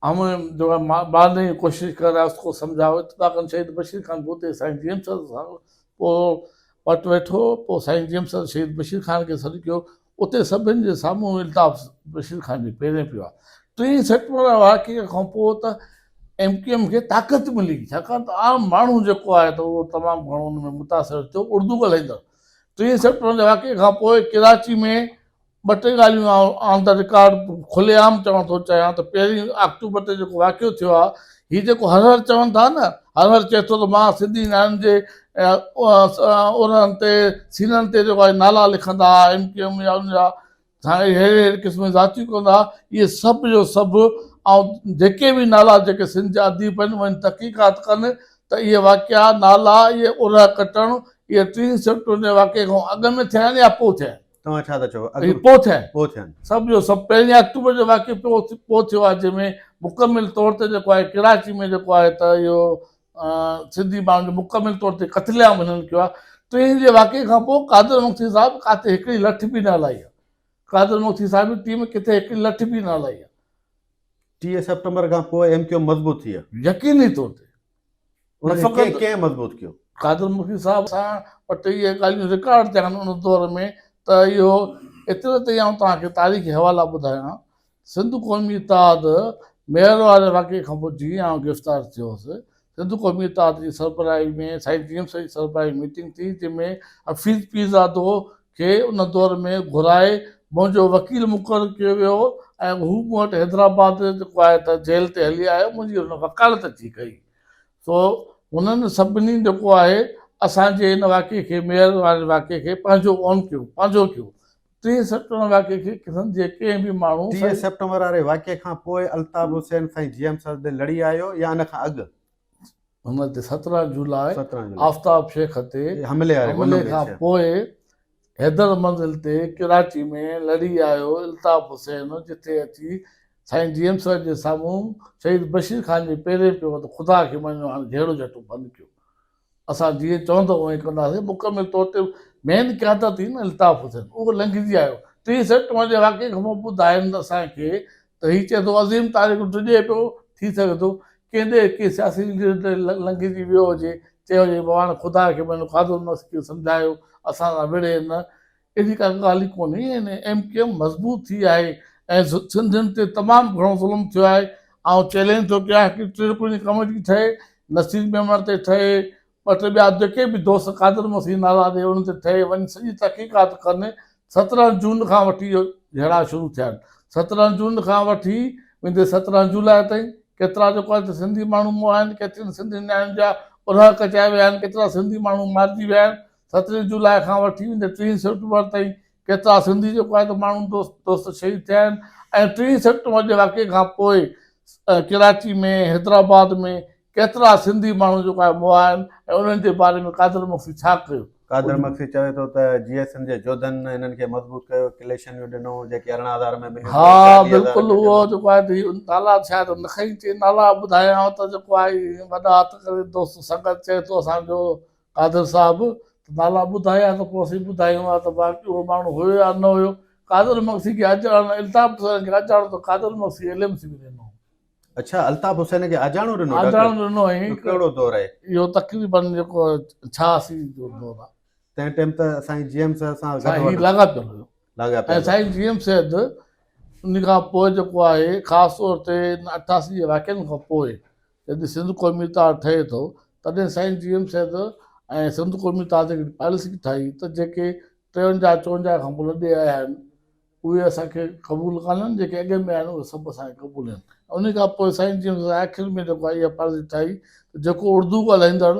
هم جو ہے مارنے کی کوشش کر رہا ہے اس کو سمجھاؤ اتفاقا شهيد بشير خان به اتي سائين جي ايم سيد سان پوء وٽ ويٺو پوء سائين جي ايم سيد شهيد بشير خان کي سڏ ڪيو اتي سڀن جي سامهون الطاف بشير خان جي پيرين پيو آهي ٽين سيپٽمبر واري واقعي کان پوء ته ايم ڪيو ايم کي طاقت ملي ڇاڪاڻ ته عام ماڻهو جيڪو آهي ته اهو تمام گهڻو ان ۾ متاثر ٿيو اردو ڳالهائيندڙ ٽين سيپٽمبر جي واقعي کان پوء ڪراچي ۾ ٻه ٽي ڳالهيون آئون آن the record کلي عام چوڻ ٿو چاهيان ته پهرين آڪٽوبر تي جيڪو واقعو ٿيو آهي هي جيڪو هر هر چون ٿا نه هر هر چئي ٿو ته مان سنڌي نياڻين جي اورن تي سينن تي جيڪو آهي نالا لکندا هئا ايم ڪيو ايم يا ان جا اهڙي اهڙي قسم جون ذاتيون ڪندا هئا اهي سڀ جو سڀ آئون جيڪي به نالا جيڪي سنڌ جا اديب آهن اهي تحقيقات ڪن ته اهي واقعا نالا اهي اورهه ڪٽڻ اهي ٽيهين سيپٽمبر جي واقعي کان اڳ ۾ ٿيا آهن يا پوء ٿيا آهن. توهان ڇا ٿا چئو؟ اهي پوء ٿيا آهن. پوء ٿيا آهن. سڀ جو سڀ پهرين آڪٽوبر جو واقعو پوء ٿيو آهي جنهن ۾ مڪمل طور تي جيڪو آهي ڪراچي ۾ جيڪو آهي ته اهو سنڌي ماڻهن جو مڪمل طور تي قتل عام هنن ڪيو آهي. ٽيهين جي واقعي کان پوء قادر مگسي صاحب ڪاٿي هڪڙي لٺ به نه هلائي آهي. قادر مگسي صاحب جي ٽيم ڪٿي هڪڙي لٺ به نه هلائي آهي. 30 سيپٽمبر کان پوء ايم ڪيو مضبوط ٿي آهي. يقيني طور تي. ان کي ڪنهن ڪنهن مضبوط ڪيو؟ قادر مگسي صاحب سان وٽ اهي ڳالهيون رڪارڊ ٿيا آهن ان دور ۾ ته اهو ايترو تائين آئون توهان کي تاريخي حوالا ٻڌايان. سنڌ قومي اتحاد ميهڙ واري واقعي کان پوء جيئن آئون گرفتار ٿيو هوس، سنڌ قومي اتحاد جي سربراهي ۾ سائين جي ايم سيد جي سربراهي ۾ ميٽنگ ٿي، جنهن ۾ حفيظ پيرزادو کي ان دور ۾ گهرائي منهنجو وڪيل مقرر ڪيو ويو هو ۽ هو مون وٽ حيدرآباد جيڪو آهي ته جيل تي هلي آيو، منهنجي هن وڪالت اچي ڪئي. سو هنن سڀني جيڪو آهي اسان جي ان واقعي کي ميئر واري واقعي کي پنهنجو اون ڪيو، پنهنجو ڪيو. 30 سيپٽمبر واقعي کي سنڌ جي ڪنهن به ماڻهو 30 سيپٽمبر واري واقعي کان پوء الطاف حسين سائين جي ايم سيد ڏي لڙي آيو يا ان کان اڳ؟ هن تي 17 جولاء 17 جولاء آفتاب شيخ تي حملي واري حملي کان پوء حيدر منزل تي ڪراچي ۾ لڙي آيو الطاف حسين جتي اچي سائين جي ايم سيد جي سامهون شهيد بشير خان جي پيرين پيو ته خدا کي مڃيو هاڻ جهيڙو جهٽو بند ڪيو اسان جيئن چوندؤ اونئين ڪنداسين مڪمل طور تي مين قيادت هئي نه الطاف حسين اهو لنگهجي آيو 30 سيپٽمبر جي واقعي کان پوء ٻڌائين اسان کي ته هي چئي ٿو عظيم طارق ڊڄي پيو ٿي سگهي ٿو ڪنهن ڏي ڪنهن سياسي ليڊر تي لنگهجي ويو هجي چيو هجي بابا هاڻي خدا کي مڃو قادر مقص کي سمجهايو اسان سان وڙهي نه اهڙي ڪا ڳالهه ئي ڪونهي ۽ ايم ڪيو ايم مضبوط ٿي آهي ۽ سنڌين تي تمام گهڻو ظلم ٿيو آهي آئون چئلينج ٿو ڪيان هڪڙي ٽي رڪني ڪميٽي ٺهي نصير ميمڻ تي ٺهي ٻه ٽي ٻيا جيڪي به دوست قادر مسيح نالا ڏي انهن تي ٺهي وڃي سڄي تحقيقات ڪن 17 جون کان وٺي اهو جهيڙا شروع ٿيا آهن 17 جون کان وٺي ويندي 17 جولاء تائين ڪيترا جيڪو آهي ته سنڌي ماڻهو مئا آهن ڪيترين سنڌي نياڻين جا ارهه ڪچايا ويا آهن ڪيترا سنڌي ماڻهو مارجي ويا آهن سترهين جولاء کان وٺي ويندي ٽيهين سيپٽمبر تائين ڪيترا سنڌي جيڪو آهي ته ماڻهو دوست دوست شهيد ٿيا آهن ۽ ٽيهين سيپٽمبر جي واقعي کان پوء ڪراچي ۾ حيدرآباد ۾ ڪيترا سنڌي ماڻهو جيڪو آهي مئا آهن ۽ انهن جي باري ۾ قادر مگسي ڇا ڪيو؟ قادر مگسي چوي ٿو ته جي ايس اين جي جوڌن هنن کي مضبوط ڪيو، ڪليشنيون ڏنو، جيڪي 18 هزار ۾ مليون ها 40 هزار بلڪل ۾ اهو ڏنو. جيڪو آهي ته هي نالا شايد نه کڻي چئي نالا ٻڌايان ته جيڪو آهي وڏا هٿ ڪري دوست سنگت چئي ٿو اسان جو قادر صاحب ته نالا ٻڌايا ته پوء اسين ٻڌايون ها ته واقعي اهو ماڻهو هيو يا نه هيو. قادر مگسي کي اجاڻو الطاف حسين کي اجاڻو ته Qadir Magsi L M C به ڏنو. اڇا الطاف حسين کي اجاڻو ڏنو ڊاڪٽر. اجاڻو ڏنو هئين. اهو ڪهڙو دور آهي؟ اهو تقريبن جيڪو 86 جو دور آهي. تنهن ٽيم ته سائين جي ايم سيد سان گڏ هي لاڳاپيل هيو. لاڳاپيل ۽ سائين جي ايم سيد ان کان پوء جيڪو آهي خاص طور تي 88 جي واقعن کان پوء جڏهن سنڌ قومي اتحاد ٺهي ٿو تڏهن سائين جي ايم سيد ۽ سنڌ قومي اتحاد هڪڙي پاليسي ٺاهي ته جيڪي 53 54 کان پوء لڏي آيا آهن اهي اسان کي قبول ڪانهن جيڪي اڳ ۾ آهن اهي سڀ اسان کي قبول آهن ان کان پوء سائين جي ايم سيد آخر ۾ جيڪو آهي اها پاليسي ٺاهي ته جيڪو اردو ڳالهائيندڙ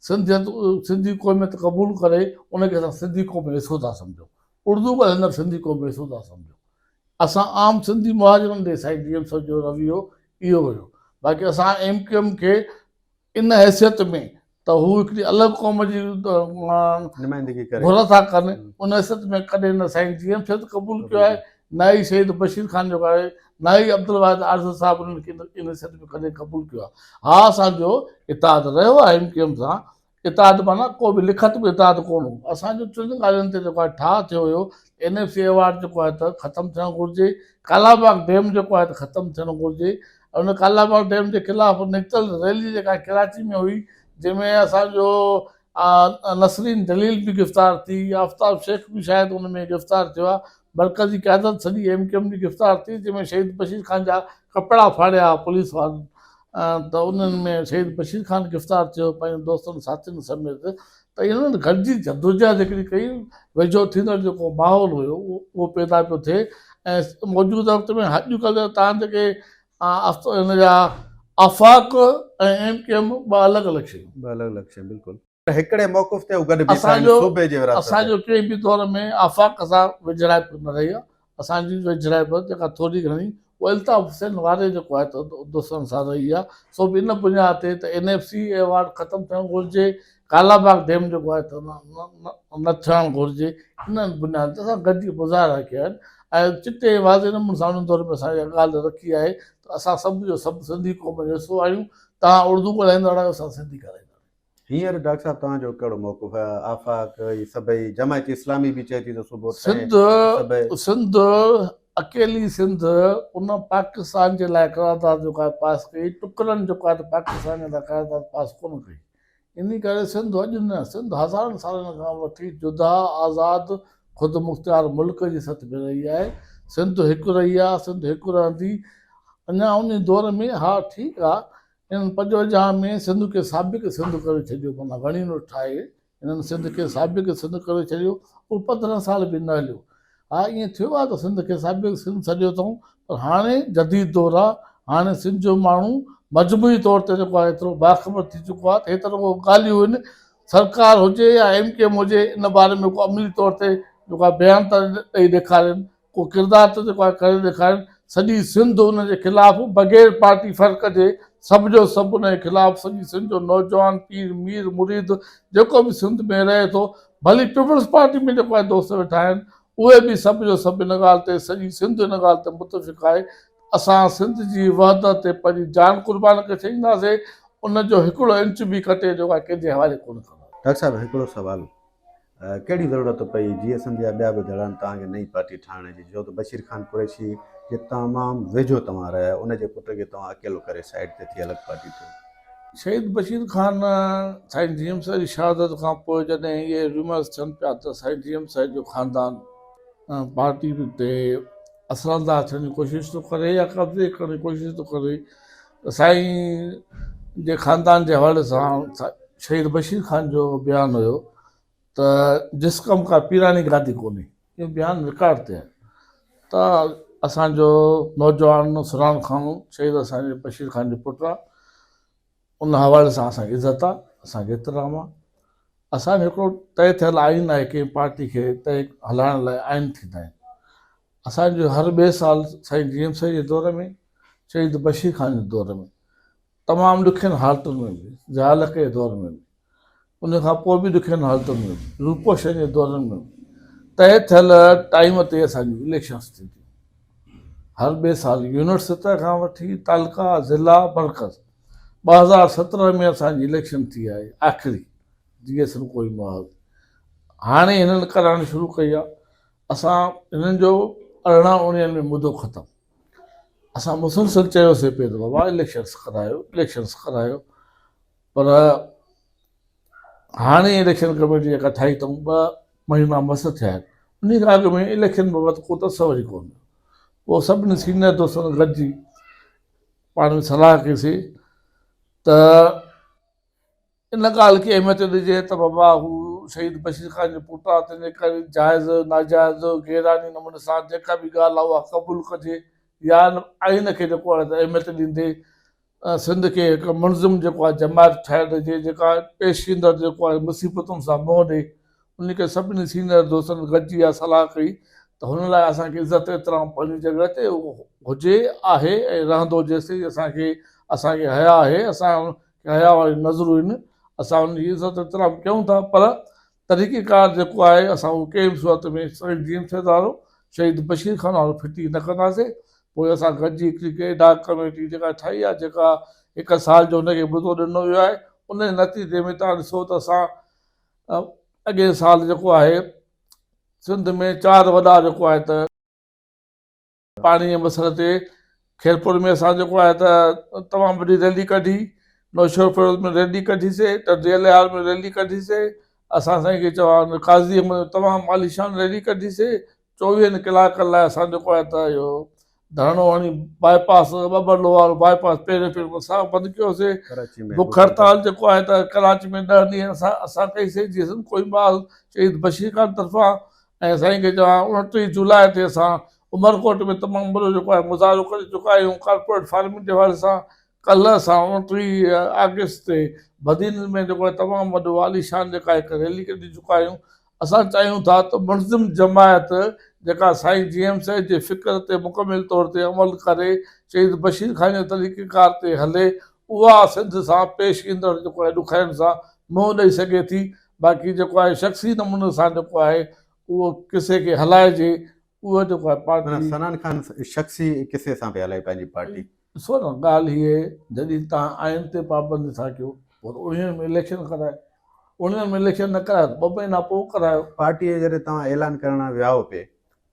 سنڌيت سنڌي قوميت قبول ڪري ان کي اسان سنڌي قوم جو حصو ٿا سمجهون اردو ڳالهائيندڙ سنڌي قوم جو حصو ٿا سمجهون اسان عام سنڌي مهاجرن ڏي سائين جي ايم سيد جو رويو اهو هيو. باقي اسان ايم ڪيو ايم کي ان حيثيت ۾ ته هو هڪڙي الڳ قوم جي نمائندگي ڪري گهر ٿا ڪن ان حيثيت ۾ ڪڏهن نه سائين جي ايم سيد قبول ڪيو آهي نه ئي شهيد بشير خان جو آهي نه ئي عبدالواحد عارض صاحب انهن کي ان حيثيت ۾ ڪڏهن قبول ڪيو آهي. ها اسان جو اتحاد رهيو آهي ايم ڪيو ايم سان اتحاد معنيٰ ڪو به لکت به اتحاد ڪونه هو. اسان جو ٽن ڳالهين تي جيڪو آهي ٺاهه ٿيو هيو ته اين ايف سي ايوارڊ جيڪو آهي ته ختم ٿيڻ گهرجي، ڪالاباغ ڊيم جيڪو آهي ته ختم ٿيڻ گهرجي ۽ ان ڪالاباغ ڊيم جي خلاف نڪتل ريلي جيڪا ڪراچي ۾ هئي جنهن ۾ اسان جو نسرين جليل به گرفتار ٿي، آفتاب شيخ به شايد ان ۾ گرفتار ٿيو آهي، مرڪزي قيادت سڄي ايم ڪيو ايم جي گرفتار ٿي جنهن ۾ شهيد بشير خان جا ڪپڙا ڦاڙيا پوليس وارن ته انهن ۾ شهيد بشير خان گرفتار ٿيو پنهنجن دوستن ساٿين سميت ته انهن گڏجي جدوجهد هڪڙي ڪئي ويجهو ٿيندڙ جيڪو ماحول هيو اهو پيدا پيو ٿئي ۽ موجوده وقت ۾ اڄڪلهه تان جيڪي ان جا آفاق ۽ ايم ڪيو ايم ٻه الڳ الڳ شيون ٻه الڳ الڳ شيون بلڪل هڪڙي موقف تي هو گڏ بيٺا آهن صوبي جي ورهاست اسان جو ڪنهن به دور ۾ آفاق سان ويجهڙائپ نه رهي آهي اسان جي ويجهڙائپ جيڪا ٿوري گهڻي اها الطاف حسين واري جيڪو آهي ته دوستن سان رهي آهي سو به ان بنياد تي ته اين ايف سي ايوارڊ ختم ٿيڻ گهرجي ڪالا باغ ڊيم جيڪو آهي ته نه ٿيڻ گهرجي انهن بنياد تي اسان گڏجي مظاهرا ڪيا آهن ۽ چٽي ۽ واضح نموني سان انهن دور ۾ اسان اها ڳالهه رکي آهي ته اسان سڀ جو سڀ سنڌي قوم جو حصو آهيون توهان اردو ڳالهائيندڙ آهيو اسان سنڌي ڳالهائيندڙ آهيون. هينئر ڊاڪٽر صاحب توهان جو ڪهڙو موقف آهي؟ آفاق هي سڀئي جماعت اسلامي به چئي ٿي ته صوبو ٺهي سنڌ سڀئي. سنڌ اڪيلي سنڌ ان پاڪستان جي لاء قرارداد جيڪو آهي پاس ڪئي ٽڪرن جيڪو آهي ته پاڪستان جي لاء قرارداد پاس ڪونه ڪئي انهي ڪري سنڌ اڄ نه سنڌ هزارن سالن کان وٺي جدا آزاد خودمختيار ملڪ جي سطح ۾ رهي آهي. سنڌ هڪ رهي آ، سنڌ هڪ رهندي. اڃا انهي دور ۾ ها ٺيڪ آ، انهن پنجونجاهه ۾ سنڌ کي سابق سنڌ ڪري ڇڏيو، معنيٰ وڻينو ٺاهي هنن سنڌ کي سابق سنڌ ڪري ڇڏيو، اهو 15 سال به نه هليو. ها ائين ٿيو آهي ته سنڌ کي سابق سنڌ سڏيو اٿئون پر هاڻي جديد دور آهي، هاڻي سنڌ جو ماڻهو مجموعي طور تي جيڪو آهي ايترو باخبر ٿي چڪو آهي ته هي ته رڳو ڳالهيون آهن، سرڪار هجي يا ايم ڪيو ايم هجي ان باري ۾ ڪو عملي طور تي جيڪو آهي بيان ته ڏئي ڏيکارين، ڪو ڪردار ته جيڪو آهي ڪري ڏيکارين، سڄي سنڌ ان جي خلاف بغير پارٽي فرق جي سڀ جو سڀ ان جي خلاف سڄي سنڌ جو نوجوان پير مير مريد جيڪو به سنڌ ۾ رهي ٿو ڀلي پيپلز پارٽي ۾ جيڪو آهي دوست ويٺا آهن اهي به سڀ جو سڀ ان ڳالهه تي سڄي سنڌ ان ڳالهه تي متفق آهي اسان سنڌ جي وحدت تي پنهنجي جان قربان ڪري ڇڏينداسين ان جو هڪڙو انچ به ڪٽي جيڪو آهي ڪنهن جي حوالي ڪونه ڪنداسين. ڊاڪٽر صاحب هڪڙو سوال ڪهڙي ضرورت پئي جيئي سنڌ يا ٻيا به ڌڙان توهان کي نئين پارٽي ٺاهڻ جي ڇو ته بشير خان قريشي جي تمام ويجهو توهان رهيا آهيو ان جي پٽ کي توهان اڪيلو ڪري سائيڊ تي ٿي الڳ پارٽي ٺاهي. شهيد بشير خان سائين جي ايم سيد جي شهادت کان پوء جڏهن اهي ريومرز ٿين پيا ته سائين جي ايم سيد جو خاندان پارٽي تي اثرانداز ٿيڻ جي ڪوشش ٿو ڪري يا قبضي ڪرڻ جي ڪوشش ٿو ڪري ته سائين جي خاندان جي حوالي سان شهيد بشير خان جو بيان هيو ته جسقم ڪا پيراڻي گادي ڪونهي اهو بيان رڪارڊ تي آهي ته اسانجو نوجوان سران خان شهيد اسانجي بشير خان جو پٽ آهي ان حوالي سان اسانکي عزت آهي اسانکي احترام آهي اسانجو هڪڙو طئي ٿيل آئين آهي ڪنهن پارٽي کي طئي هلائڻ لاء آئين ٿيندا آهن اسان جو هر ٻئي سال سائين جي ايم سيد جي دور ۾ شهيد بشير خان جي دور ۾ تمام ڏکين حالتن ۾ به ضياء الحق جي دور ۾ به ان کان پوء به ڏکين حالتن ۾ به روپوشن جي دورن ۾ به طئي ٿيل ٽائيم تي اسان جون اليڪشنس ٿينديون هر ٻئي سال يونٽ سطح کان وٺي تعلقا ضلع مرڪز 2017 ۾ اسان جي اليڪشن ٿي آهي آخري جي ايس ڪوئي محاذ هاڻي هنن ڪرائڻ شروع ڪئي آهي اسان هنن جو 18 اڻويهن ۾ مدو ختم اسان مسلسل چيوسي پئي ته بابا اليڪشنس ڪرايو اليڪشنس ڪرايو پر هاڻي اليڪشن ڪميٽي جيڪا ٺاهي اٿئون ٻه مهينا مس ٿيا آهن ان کان اڳ ۾ اليڪشن بابت ڪو تصور ئي ڪونه پوء سڀني سينئر دوستن گڏجي پاڻ ۾ صلاح ڪئيسي ته ان ڳالهه کي اهميت ڏجي ته بابا هو شهيد بشير خان جو پٽ آهي تنهنجي ڪري جائز ناجائز غيرآئيني نموني سان جيڪا به ڳالهه آهي اها قبول ڪجي يا آئين کي جيڪو آهي ته اهميت ڏيندي سنڌ کي هڪ منظم جيڪو آهي جماعت ٺاهي ڏجي جيڪا پيش ايندڙ جيڪو آهي مصيبتن سان منهن ڏئي ان ڪري سڀني سينئر دوستن گڏجي اها صلاح ڪئي ته هن لاء اسان کي عزت احترام پنهنجي جڳهه تي هجي، آهي ۽ رهندو جيستائين اسان کي اسان کي حياء آهي، اسان کي حياء واريون نظرون آهن، اسان ان جي عزت احترام ڪيون ٿا پر طريقيڪار جيڪو آهي اسان اهو ڪنهن به صورت ۾ سائين جي ايم سيد وارو شهيد بشير خان وارو ڦٽي نه ڪنداسين. پوء اسان گڏجي هڪڙي ايڊهاڪ ڪميٽي جيڪا ٺاهي آهي جيڪا هڪ سال جو هن کي مدو ڏنو ويو آهي ان جي نتيجي ۾ توهان ڏسو ته اسان اڳئين سال جيڪو آهي سنڌ ۾ چار وڏا جيڪو آهي ته پاڻي جي مسئلي تي خيرپور ۾ اسان جيڪو آهي ته تمام وڏي ريلي ڪڍي نوشهروفيروز ۾ ريلي ڪڍي سي ٽنڊي الهيار ۾ ريلي ڪڍي سي اسان سائين کي چوان قاضي ۾ تمام عاليشان ريلي ڪڍي سي چوويهن ڪلاڪن لاء اسان جيڪو آهي ته اهو ڌرڻو هڻي باء پاس ٻٻرلو وارو باء پاس پهريون پهريون اسان بند ڪيوسي بک هڙتال جيڪو آهي ته ڪراچي ۾ 10 ڏينهن اسان اسان ڪئي سي جي سن ڪوئي مال شهيد بشير خان طرفان ۽ سائين کي چوان 29 جولاء تي اسان عمرڪوٽ ۾ تمام وڏو جيڪو آهي مظاهرو ڪري چڪا آهيون ڪارپوريٽ فارمنگ جي حوالي سان ڪلهه اسان 29 آگسٽ تي بدين ۾ جيڪو آهي تمام وڏو عاليشان جيڪا هڪ ريلي ڪڍي چڪا آهيون اسان چاهيون ٿا ته منظم جماعت جيڪا سائين جي ايم سيد جي فڪر تي مڪمل طور تي عمل ڪري شهيد بشير خان جي طريقيڪار تي هلي اها سنڌ سان پيش ايندڙ جيڪو آهي ڏکاين سان منهن ڏئي سگهي ٿي باقي جيڪو آهي شخصي نموني سان جيڪو آهي اهو قصي کي هلائجي اهو جيڪو آهي پارٽي. معنيٰ صنعان خان شخصي قصي سان پئي هلائي پنهنجي پارٽي. ڏسو نه ڳالهه هيء جڏهن توهان آئين تي پابندي ٿا ڪيو پوء ته انهيء ۾ اليڪشن ڪرايو انهيء ۾ اليڪشن نه ڪرايو ته ٻه مهينا پوء ڪرايو. پارٽيء جو جڏهن توهان اعلان ڪرڻ ويائو پئي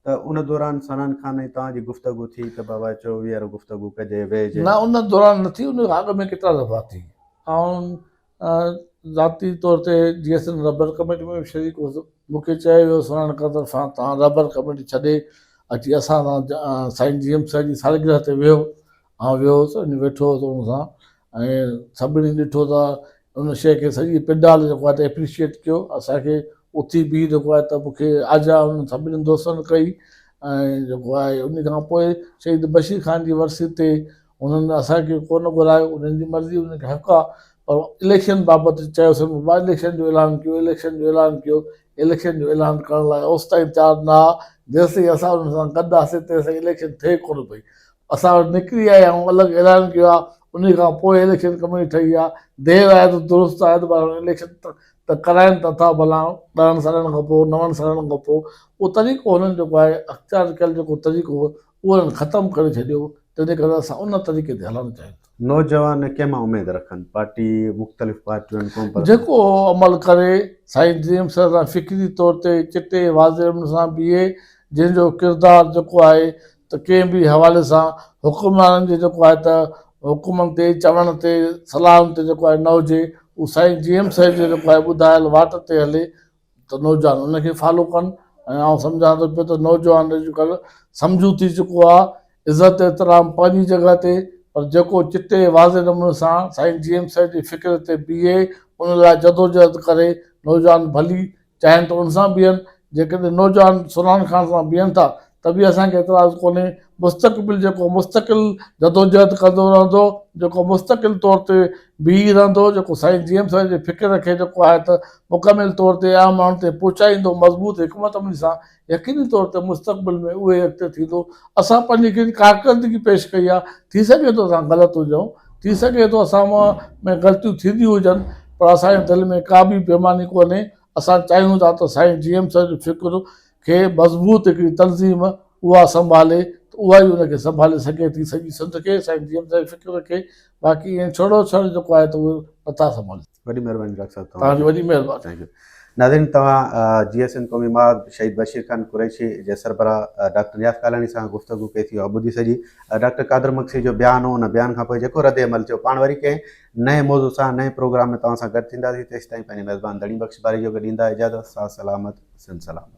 ته ان دوران صنعان خان ۽ توهان جي گفتگو ٿي ته بابا چئو ويهر گفتگو ڪجي ويهجي. نه ان دوران نه ٿي ان کان اڳ ۾ ڪيترا دفعا ٿي. آئون ذاتي طور تي جي ايس اين رهبر ڪميٽي ۾ به شريڪ هوس. مون کي چيو ويو صنعان خان طرفان توهان رهبر ڪميٽي ڇڏي اچي اسان سان سائين جي ايم سيد جي سالگرهه تي ويو آئون ويو هوس وڃي ويٺو هوس ان سان ۽ سڀني ڏٺو ته ان شيء کي سڄي پنڊال جيڪو آهي ته اپريشيئيٽ ڪيو اسان کي اٿي بيهي جيڪو آهي ته مون کي آجيان انهن سڀني دوستن ڪئي ۽ جيڪو آهي ان کان پوء شهيد بشير خان جي ورسي تي انهن اسان کي ڪونه گهرايو انهن جي مرضي انهن کي حق آهي پر اليڪشن بابت چيوسين بابا اليڪشن جو اعلان ڪيو اليڪشن جو اعلان ڪيو اليڪشن جو اعلان ڪرڻ لاء اوستائين تيار نه آ جيستائين اسان انهن سان گڏ هئاسين تيستائين اليڪشن ٿئي ڪونه پئي اسان وٽ نڪري آيا آهيون الڳ اعلان ڪيو آهي انهي کان پوء اليڪشن ڪميٽي ٺهي آهي دير آهي ته درست آهي ته پر اليڪشن ته ڪرائين ته ٿا ڀلا ڏهن سالن کان پوء نون سالن کان پوء اهو طريقو هنن جيڪو آهي اختيار ڪيل جيڪو طريقو هو اهو هنن ختم ڪري ڇڏيو تنهنجي ڪري اسان ان طريقي تي هلڻ چاهيون ٿا. نوجوان ڪنهن مان اميد رکن؟ پارٽي مختلف پارٽيون قوم پرست. جيڪو عمل ڪري سائين جي ايم سيد سان فڪري طور تي چٽي واضح نموني سان بيهي جنهن جو ڪردار جيڪو آهي ته ڪنهن به حوالي سان حڪمرانن جي جيڪو آهي ته حڪمن تي چوڻ تي صلاحن تي جيڪو آهي نه هجي هو سائين جي ايم سيد جي جيڪو آهي ٻڌايل واٽ تي هلي ته نوجوان ان کي فالو ڪن ۽ آئون سمجهان ٿو پيو ته نوجوان اڄڪلهه سمجهو ٿي چڪو آهي عزت احترام پنهنجي جڳهه تي پر جيڪو چٽي واضح نموني سان سائين جي ايم سيد جي فڪر تي بيهي ان لاء جدوجهد ڪري نوجوان ڀلي چاهين ته ان سان بيهن، جيڪڏهن نوجوان سلمان خان سان بيهن ٿا ته به اسان کي اعتراض ڪونهي، مستقبل جيڪو مستقل جدوجهد ڪندو رهندو، جيڪو مستقل طور تي بيهي رهندو، جيڪو سائين جي ايم سيد جي فڪر کي جيڪو آهي ته مڪمل طور تي عام ماڻهن تائين پهچائيندو مضبوط حڪمت عملي سان يقيني طور تي مستقبل ۾ اهي اڳتي ٿيندو، اسان پنهنجي هڪڙي ڪارڪردگي پيش ڪئي آهي، ٿي سگهي ٿو اسان غلط هجون، ٿي سگهي ٿو اسان ۾ غلطيون ٿينديون هجن پر اسان جي دل ۾ ڪا به بيماني ڪونهي، اسان چاهيون ٿا ته سائين جي ايم سيد جو فڪر کي مضبوط هڪڙي تنظيم اها سنڀالي ته اها ئي ان کي سنڀالي سگهي ٿي سڄي سنڌ کي سائين جي ايم سيد فڪر کي باقي ائين ڇڙو ڇڙ جيڪو آهي ته اهو نٿا سنڀالي سگهن. وڏي مهرباني ڊاڪٽر صاحب توهان جي وڏي مهرباني. Thank you ناظرين توهان جي ايس اين قومي ماء شهيد بشير خان قريشي جي سربراهه ڊاڪٽر نياز ڪالاڻي سان گفتگو ڪئي ٿي اها ٻڌي سڄي ڊاڪٽر قادر مگسي جو بيان هو ان بيان کان پوء جيڪو رد عمل ٿيو پاڻ وري ڪنهن نئين موضوع سان نئين پروگرام ۾ توهان سان گڏ ٿينداسين تيستائين پنهنجي ميزبان ڌڻي بخش باريجو کي ڏيندا اجازت ساٿ سلامت سنڌ سلامت.